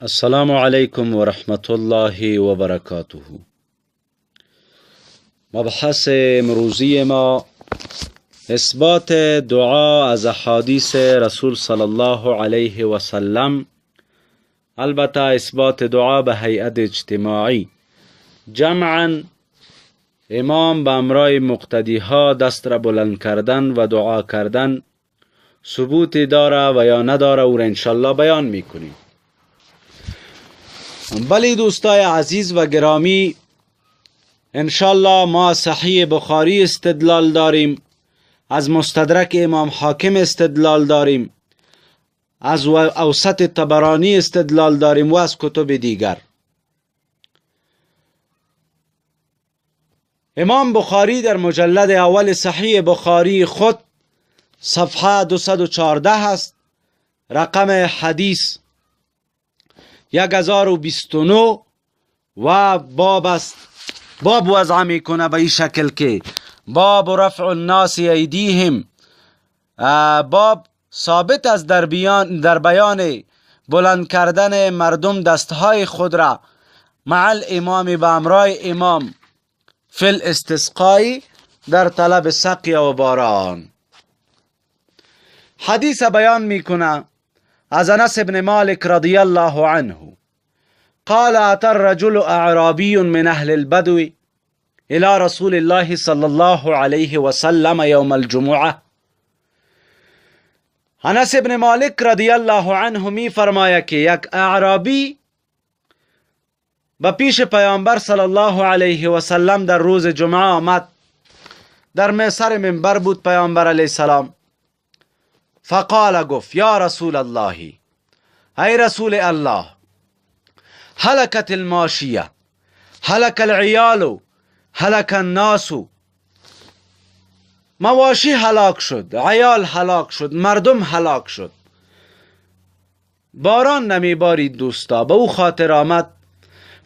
السلام علیکم و رحمت الله و برکاته. مبحث امروزی ما اثبات دعا از احادیث رسول صلی الله علیه و سلم، البته اثبات دعا به هیئت اجتماعی، جمعا امام به امرای مقتدی ها دست را بلند کردن و دعا کردن ثبوت داره و یا نداره، او را انشالله بیان میکنیم. بلی دوستای عزیز و گرامی، انشالله ما صحیح بخاری استدلال داریم، از مستدرک امام حاکم استدلال داریم، از اوسط طبرانی استدلال داریم و از کتب دیگر. امام بخاری در مجلد اول صحیح بخاری خود صفحه 214 است، رقم حدیث 1029 و باب است. باب وضع میکنه به این شکل که باب رفع الناس ایدیهم، باب ثابت است در بیان بلند کردن مردم دستهای خود را مع الامام، به امرای امام، فی الاستسقاء، در طلب سقی و باران. حدیث بیان میکنه از انس بن مالک رضی الله عنه قال اتى الرجل اعرابي من اهل البدو الى رسول الله صلى الله عليه وسلم يوم الجمعه. انس بن مالک رضی الله عنه می فرماید که یک اعرابی به پیش پیامبر صلی الله علیه و سلم در روز جمعه آمد. در سر منبر بود پیامبر علیه السلام. فقال، گفت یا رسول الله، ای رسول الله، هلكت الماشیه، هلك العیال، هلك الناس. مواشی هلاک شد، عیال هلاک شد، مردم هلاک شد، باران نمی بارید دوستا. به او خاطر آمد.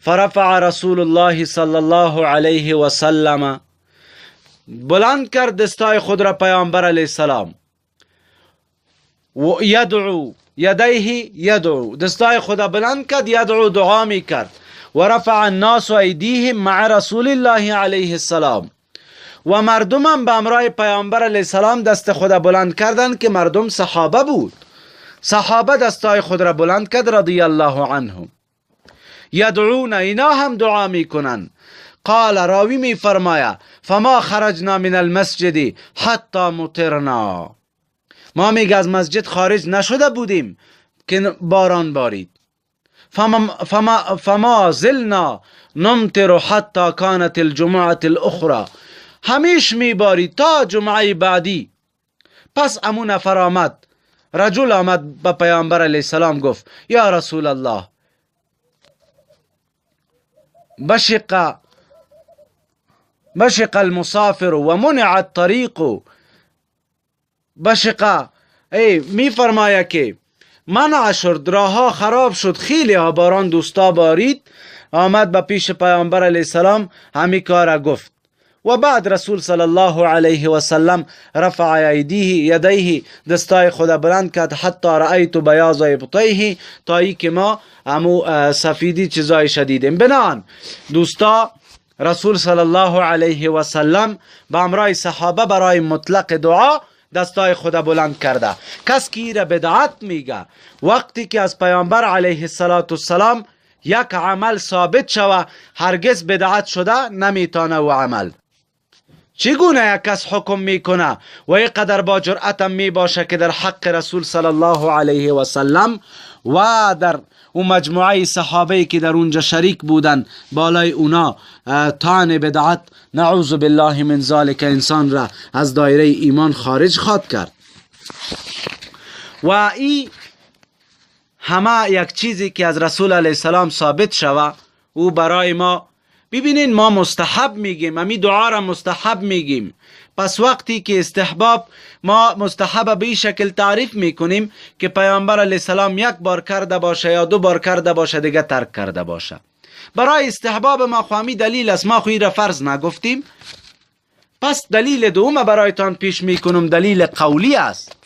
فرفع رسول الله صلی الله علیه و سلم، بلند کرد دستای خود را پیامبر علیه السلام، و یدعو یدیه، یدعو، دستای خود بلند کرد، یدعو، دعا می کرد. و رفع الناس ایدیهم مع رسول الله علیه السلام، و مردم هم به امرای پیامبر علیه السلام دست خود بلند کردند که مردم صحابه بود. صحابه دستای خود را بلند کرد رضی الله عنهم. یدعون، اینا هم دعا میکنن. قال، راوی می فرماید فما خرجنا من المسجد حتی مطرنا، ما میگه از مسجد خارج نشده بودیم که باران بارید. فما زلنا نمطر حتی کانت الجمعة الاخرى، همیش میبارید تا جمعه بعدی. پس امو نفر آمد، رجل آمد به پیامبر علیه السلام گفت یا رسول الله، بشق المسافر و منع الطریق. بشق، ای می فرماید که منع شد، راهها خراب شد، خیلی ها باران دوستا بارید. آمد به پیش پیامبر علیه السلام همی کار گفت. و بعد رسول صلی الله علیه و سلم رفع ایدیه یدیه، دستای خود بلند کرد، حتی رأیت بیاض ابطیه، تا ای که ما امو سفیدی چیزای شدیدیم. بنان دوستا رسول صلی الله علیه و سلم به امرای صحابه برای مطلق دعا دستای خود بلند کرده. کس که ایره بدعت میگه، وقتی که از پیامبر علیه السلام یک عمل ثابت شوه هرگز بدعت شده نمیتانه و عمل. چگونه یک کس حکم میکنه و اینقدر با جرأت میباشه که در حق رسول صلی الله علیه و سلم و در اون مجموعه صحابه که در اونجا شریک بودن بالای اونا طعن بدعت، نعوذ بالله من ذلک، انسان را از دایره ایمان خارج خواد کرد. و ای همه یک چیزی که از رسول علیه السلام ثابت شوه او برای ما، ببینین ما مستحب میگیم، امی دعا را مستحب میگیم. پس وقتی که استحباب ما مستحب به این شکل تعریف میکنیم که پیامبر علیه السلام یک بار کرده باشه یا دو بار کرده باشه دیگه ترک کرده باشه، برای استحباب ما خوامی دلیل است، ما خوی را فرض نگفتیم. پس دلیل دوم برایتان پیش میکنم، دلیل قولی است.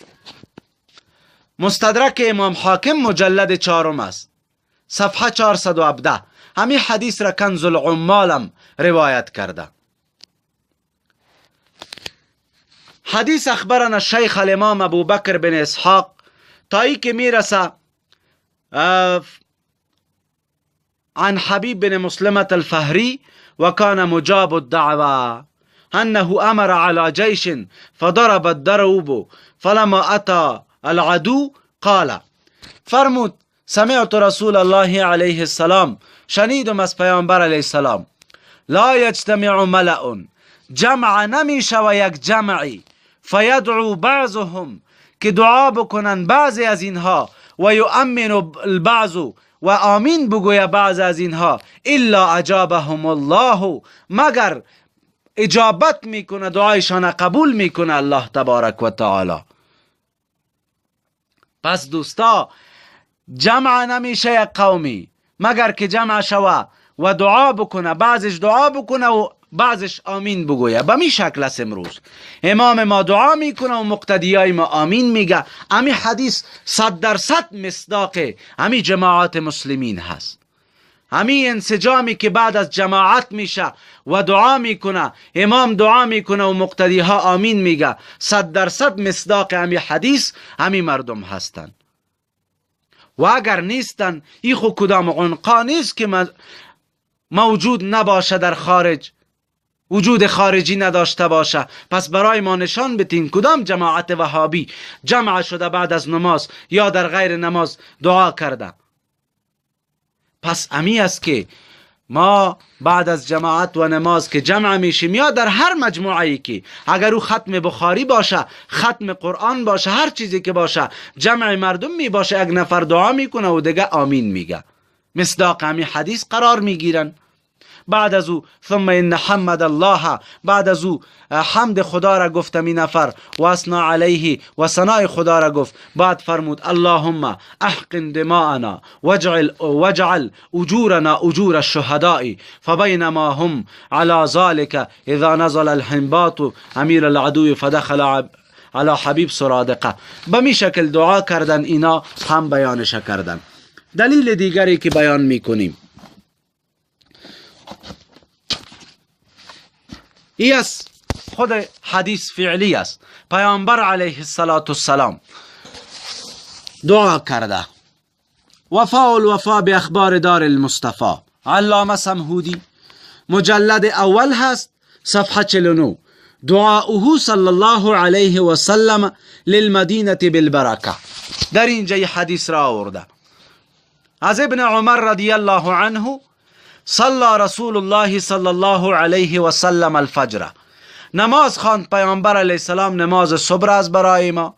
مستدرک امام حاکم مجلد 4 است، صفحه 417. همین حدیث را کنز العمالم روایت کرده. حدیث اخبرنا شیخ الامام ابو بکر بن اسحاق تایی که میرسه عن حبیب بن مسلمة الفهری وكان مجاب الدعوة أنه أمر على جيش فضرب الدروب فلما أتى العدو قال، فرمود سمعت رسول الله علیه السلام، شنیدم از پیامبر علیه السلام، لا یجتمع ملأ، جمع نمی شوه یک جمعی، فیدعو بعضهم، که دعا بکنن بعضی از اینها، و یؤمن البعض، و آمین بگویه بعض از اینها، الا اجابهم الله، مگر اجابت میکنه، دعایشان قبول میکنه الله تبارک و تعالی. پس دوستا جمع نمیشه یک قومی مگر که جمع شوه و دعا بکنه، بعضش دعا بکنه و بعضش آمین بگویه. به می شکل است امروز امام ما دعا میکنه و مقتدیای ما آمین میگه. امی حدیث 100% مصداق امی جماعت مسلمین هست. امی انسجامی که بعد از جماعت میشه و دعا میکنه، امام دعا میکنه و مقتدی ها آمین میگه، 100% مصداق امی حدیث امی مردم هستند. و اگر نیستن، ای خو کدام عنقا نیست که موجود نباشه در خارج، وجود خارجی نداشته باشه. پس برای ما نشان بتین کدام جماعت وهابی جمع شده بعد از نماز یا در غیر نماز دعا کرده. پس امی است که ما بعد از جماعت و نماز که جمع میشیم یا در هر مجموعه ای که اگر او ختم بخاری باشه، ختم قرآن باشه، هر چیزی که باشه، جمع مردم می باشه، یک نفر دعا میکنه و دیگه آمین میگه، مصداق همی حدیث قرار میگیرن. بعد از او ثم ان حمد الله، بعد از او حمد خدا را گفت می نفر، و اثنا علیه و ثنای خدا را گفت. بعد فرمود اللهم احقن دماءنا واجعل اجورنا اجور الشهداء فبینما هم على ذلك اذا نزل الحنباط امیر العدو فدخل على حبیب سرادقه. به می شکل دعا کردن، اینا هم بیانش کردن. دلیل دیگری که بیان میکنیم ای است، خود حدیث فعلی است. پیامبر علیه الصلاة والسلام دعا کرده. وفاء الوفا به اخبار دار المصطفی، علامه سمهودی، مجلد اول هست، صفحه 49. دعاؤه صلی الله علیه و سلم للمدینه بالبرکه. در اینجا حدیث را آورده از ابن عمر رضی الله عنه، صلى رسول الله صلی الله علیه و سلم الفجر، نماز خواند پیامبر علیه السلام نماز صبح از برای ما.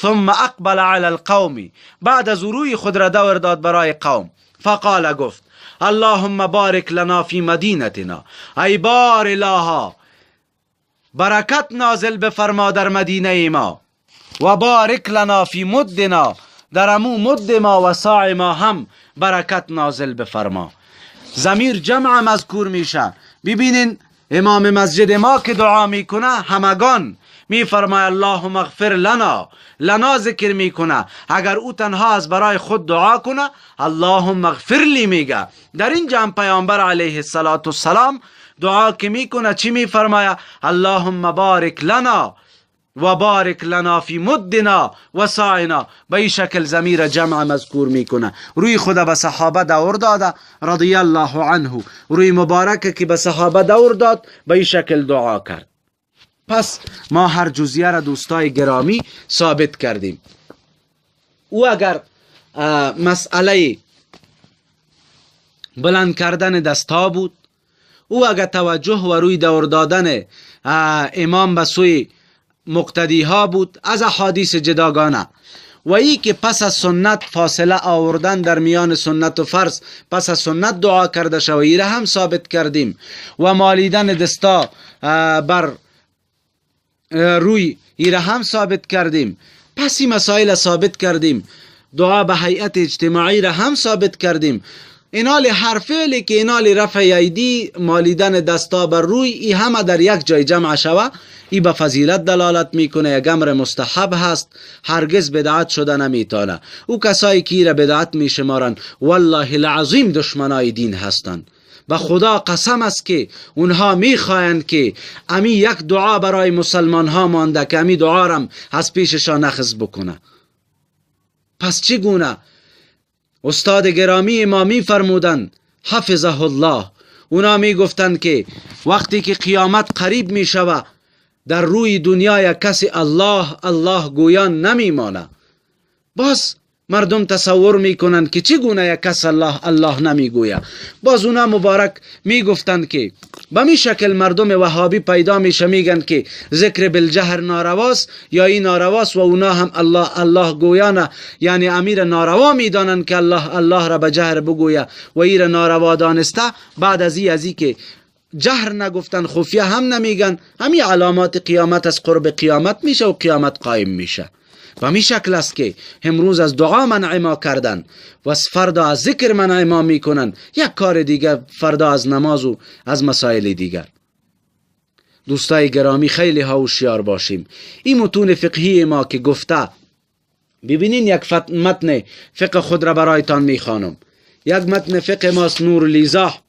ثم اقبل علی القوم، بعد از روی خود را دور داد برای قوم. فقال، گفت اللهم بارک لنا فی مدینتنا، ای بار الها برکت نازل بفرما در مدینه ما، و بارک لنا فی مدنا، در امو مد ما و صاع ما هم برکت نازل بفرما. ضمیر جمع مذکور میشه. ببینین امام مسجد ما که دعا میکنه همگان میفرمای اللهم اغفر لنا، لنا ذکر میکنه. اگر او تنها از برای خود دعا کنه اللهم اغفر لی میگه. در این جمع پیامبر علیه الصلاة والسلام دعا که میکنه چی میفرمایه؟ اللهم بارک لنا و بارک لنا فی مدنا و صاعنا. به این شکل ضمیر جمع مذکور میکنه. روی خود به صحابه دور داده رضی الله عنه، روی مبارک که به صحابه دور داد به این شکل دعا کرد. پس ما هر جزیه را دوستای گرامی ثابت کردیم. او اگر مسئله بلند کردن دستا بود، او اگر توجه و روی دور دادن امام به سوی مقتدی ها بود از احادیث جداگانه، و ای که پس از سنت فاصله آوردن در میان سنت و فرض، پس از سنت دعا کرده شوی را هم ثابت کردیم، و مالیدن دستا بر روی ای را هم ثابت کردیم. پس این مسائل ثابت کردیم. دعا به هیئت اجتماعی را هم ثابت کردیم. اینال هر فعلی که اینال رفع ایدی، مالیدن دستا بر روی، ای همه در یک جای جمع شوه، ای به فضیلت دلالت میکنه، یک امر مستحب هست، هرگز بدعت شده نمیتونه. او کسایی که ایره بدعت میشمارن والله العظیم دشمنای دین هستند. به خدا قسم است که اونها میخواهند که امی یک دعا برای مسلمان ها مانده که امی دعا رم از پیششان نخز بکنه. پس چگونه؟ استاد گرامی ما می فرمودند حفظه الله، اونا می گفتند که وقتی که قیامت قریب می شوه در روی دنیا یک کسی الله الله گویان نمی مانه. باز مردم تصور میکنند که چگونه یک کس الله الله نمیگوید. باز اونا مبارک میگفتند که به می شکل مردم وهابی پیدا میشه، میگن که ذکر بالجهر نارواست یا این نارواست، و اونا هم الله الله گویانه، یعنی امیر ناروا میدانند که الله الله را به جهر بگویه و ایر ناروا دانسته. بعد از ای که جهر نگفتن خفیه هم نمیگن، همین علامات قیامت از قرب قیامت میشه و قیامت قایم میشه. و می شکل است که امروز از دعا منع ما کردن و فردا از ذکر منع ما میکنن، یک کار دیگر فردا از نماز و از مسائل دیگر. دوستای گرامی خیلی ها هوشیار باشیم. این متون فقهی ما که گفته، ببینین یک متن فقه خود را برایتان میخوانم. یک متن فقه ماست، نور الیضاح،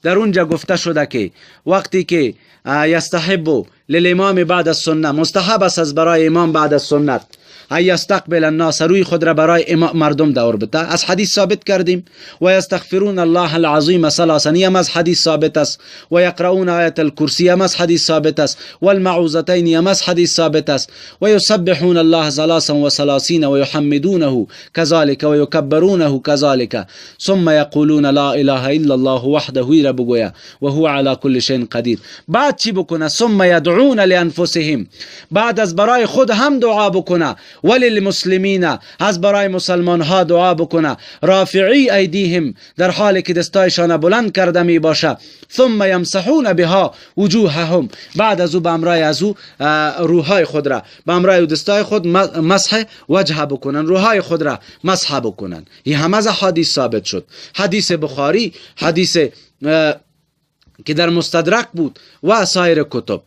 در اونجا گفته شده که وقتی که یستحب للامام بعد السنه، مستحب است از برای امام بعد از سنت، ای یستقبل الناس، روی خود را برای مردم دور بده، از حدیث ثابت کردیم. و یستغفرون الله العظیم ثلاثا، هم از حدیث ثابت است. و یقرؤون آیت الکرسی، هم از حدیث ثابت است. و المعوذتین، هم از حدیث ثابت است. و یسبحون الله ثلاثا و ثلاثین و یحمدونه كذلك و یکبرونه كذلك ثم یقولون لا اله الا الله وحده را بگویا و هو على كل شیء قدیر. بعد چی بکنه؟ ثم یدعون لانفسهم، بعد از برای خود هم دعا بکنه، وللمسلمین، از برای مسلمان ها دعا بکنه، رافعی ایدیهم، در حالی که دستایشان بلند کرده می باشه، ثم یمسحون بها وجوههم، بعد از او به امرای از او روحای خود را به امرای دستای خود مسح وجه بکنن، روحای خود را مسح بکنن. این هم از حدیث ثابت شد. حدیث بخاری، حدیث که در مستدرک بود و سایر کتب.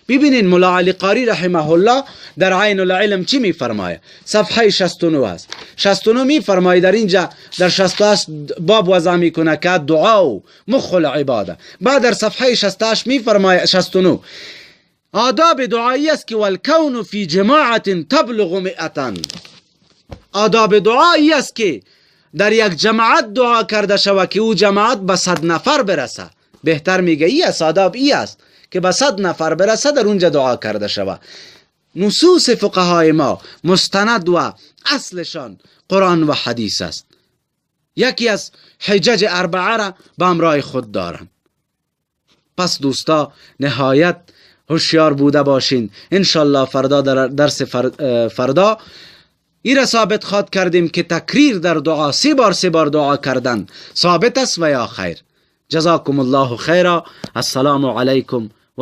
ببینین ملا علی قاری رحمه الله در عین العلم چی میفرمایه؟ صفحه 69 است. 69 میفرمایه در اینجا در 68 باب وضع میکنه که دعا و مخ العباده. بعد در صفحه 68 میفرمایه 69 آداب دعایی است که والکون فی جماعت تبلغ 100. آداب دعایی است که در یک جماعت دعا کرده شود که او جماعت به 100 نفر برسه. بهتر میگه ای است، آداب ای است که به 100 نفر برسه در اونجا دعا کرده شود. نصوص فقهای ما مستند و اصلشان قرآن و حدیث است. یکی از حجج اربعه را به همراه خود دارن. پس دوستا نهایت هوشیار بوده باشین. انشالله فردا در درس فردا ای را ثابت خواد کردیم که تکریر در دعا، سه بار دعا کردن ثابت است و یا خیر. جزاکم الله خیرا. السلام علیکم